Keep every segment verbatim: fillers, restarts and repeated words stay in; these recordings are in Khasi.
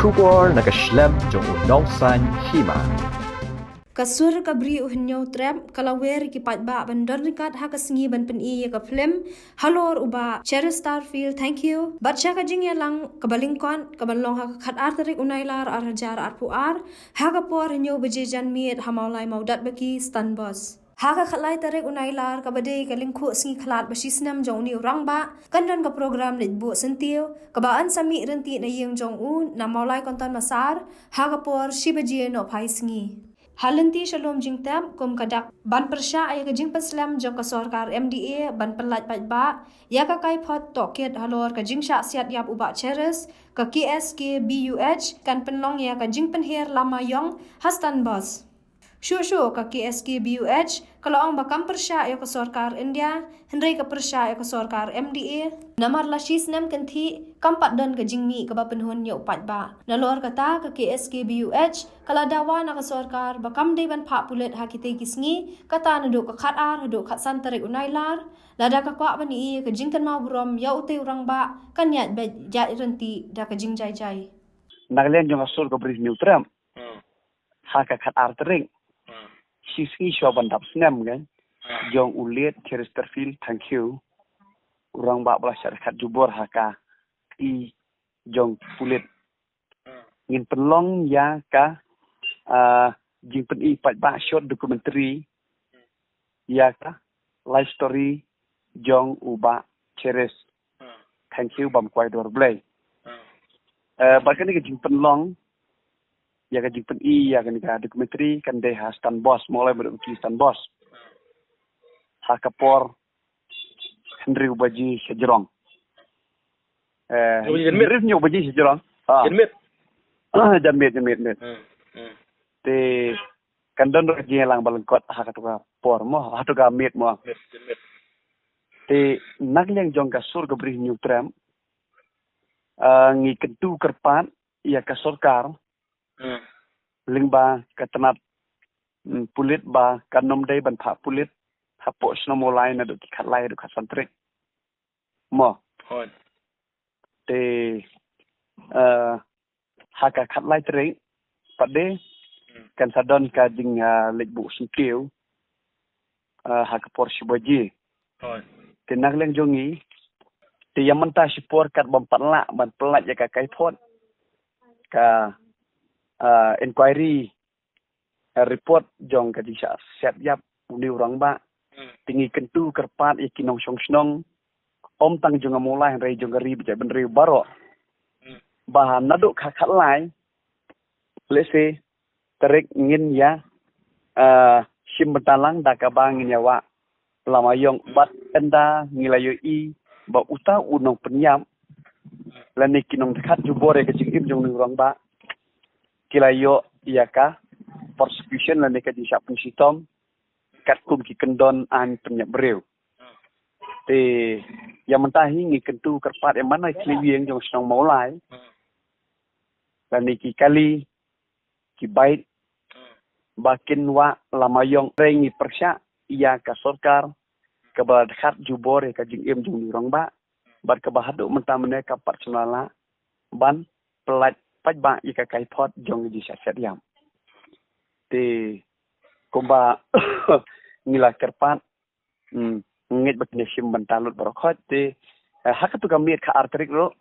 Khubor na ka shlem jong u nongsan hima. Ka sur ka bri u Hynñiewtrep ka la wer ïa ki paidbah ban don ryngkat ha ka sngi ban pyni ïa ka film halor u Bah Cheristerfield Thangkhiew. Bad sha ka jingïalang kaba lyngkot kaban long ha ka khatar tarik u Nailar ar hajar arphew ar, ha ka por hynñiew baje janmiet ha Mawlai Mawdatbaki Stand Bus. Ha ka khatlai tarik u Nailar kaba dei ka lyngkhuh sngi khlad ba shisnem jong une u rangbah, kan don ka program leit buh syntiew kaba yn sa mih ryntih na ïing jong u na Mawlai Konton Massar ha ka por shi baje nohphai sngi. Ha lynti sha lum jingtep kum ka dak ban pyrshah ïa ka jingpynslem jong ka sorkar M D A ban pyllait paidbah ïa ka kaiphod tohkit halor ka jingshah siat ïap u Bah Cheris, ka K S K B U H kan pynlong ïa ka jingpynher lama ïong ha Stand Bus. Shuh shuh ka K S K B U H ka la ong ba kam pyrshah ïa ka sorkar India, hynrei ka pyrshah ïa ka sorkar M D A. Namar la shisnem kynthih kam pat don ka jingmih kaba pynhun ïa u paidbah. Nalor kata ka K S K B U H ka la dawa na ka sorkar ba kam dei ban phah pulit ha kitei ki sngi, kata naduh ka khatar haduh khatsan tarik u Nailar. Lada ka kwah ban ïohi ïa ka jingkynmaw burom ïa utei u rangbah kan ïaid beit ïaid ryntih da ka jingjai jai. Na ka liang jong ka sur ka bri u Hynñiewtrep, ha ka khatar tarik, shi sngi shuwa ban dap snem ka jong u late Cheristerfield Thangkhiew, u rangbah ba la shah dkhot jubor ha ka kti jong pulit. Ngin pynlong ïa ka, ah, jingpyni paidbah short documentary ïa ka life story jong u Bah Cheris Thangkhiew bam kwai dor Blei. Eh, bad kane ka jingpynlong ïa ka jingpyni ïa kane ka documentary kan dei ha Stand Bus, Mawlai Mawdatbaki Stand Bus, ha ka por hynriew baje shajrong. Eh, hynriew baje shajrong. Janmiet, janmiet, miet. Te kan don ruh ka jingïalang ba lyngkot ha katu ka por mo, ha katu ka miet mo. Te na ka liang jong ka sur ka bri u Hynñiewtrep, ah, ngi kyntu kyrpad ïa ka sorkar lyngba ka tnat, mm, pulit ba kan ym dei ban phah pulit hapoh shnong Mawlai naduh ki khatlai haduh khatsan tarik mo. Te, eh, ha ka khatlai tarik pat de kan sa don ka jing, eh, leit buh syntiew, eh, ha ka por shi baje. Te na ka liang jong ngi, te ïa mynta shi por kat bym pat lah ban pyllait ïa ka kaiphod, ka, eh, inquiry, eh, report jong ka jingshah siat ïap une u rangbah. Te ngi kyntu kyrpad ïa ki nongshong shnong, ym tang jong ka Mawlai hynrei jong ka ri bad jaitbynriew baroh, ba naduh ka khatlai, let's say, tarik ngin ïa, ah, shim bynta lang da kaba ngin ïa wah lama ïong bad ynda ngi la ïohi ba uta u nongpynïap lane ki nongdkhot jubor ïa ka jingim jong une u rangbah ki la ïoh ïa ka prosecution lane ka jingshah pynshitom katkum ki kyndon aiñ pynïap briew. Te ïa mynta hi ngi kyntu kyrpad ïa man la ki khlieh ïing jong shnong Mawlai lane ki kali ki bait ba kin wah lama ïong, hynrei ngi pyrshah ïa ka sorkar kaba dkhot jubor ïa ka jingim jong une u rangbah bad kaba haduh mynta mynne kam pat sngewlah ban pyllait paidbah ïa ka kaiphod jong ka jingshah siat ïap. Te kumba ngi la kyrpad, hmm, ngeit ba kin ïa shim bynta lut baroh khoit. Te, eh, ha katu ka miet khatar tarik ruh,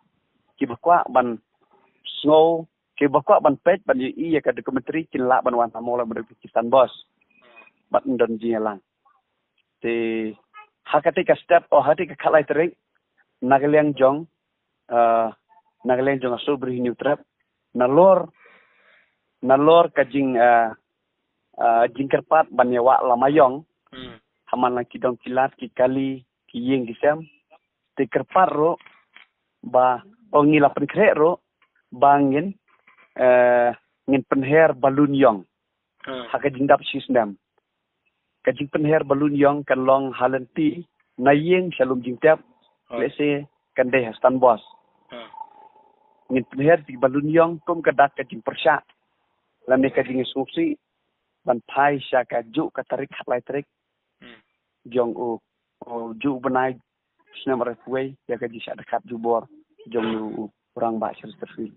kiba kwah ban sngew, kiba kwah ban peit ban ïohi ïa ka documentary kin lah ban wan ha Mawlai Mawdatbaki Stand Bus bad yn don jingïalang. Te ha katei ka step, oh, ha katei ka khatlai tarik, na ka liang jong, eh, na ka liang jong ka sur bri u Hynñiewtrep, nalor, nalor ka jing, eh, eh, jingkyrpad ban ïa wah lama ïong ha man la ki dong ki lad, ki kali, ki ïing ki sem. Te kyrpad ruh ba, oh, ngi la pynkhreh ruh ba ngin, eh, ngin pynher balloon ïong ha ka jingdap shisnem. Ka jingpynher balloon ïong kan long ha lynti na ïing sha lum jingtep, let's say kan dei ha Stand Bus. Ngin pynher ki balloon ïong kum ka dak ka jingpyrshah lane ka jingsngewsih ban phai sha kajuh ka tarik khatlai tarik jong u, u juh bnai snem arphew wei ïa ka jingshah dkhot jubor jong u rangbah Cheristerfield.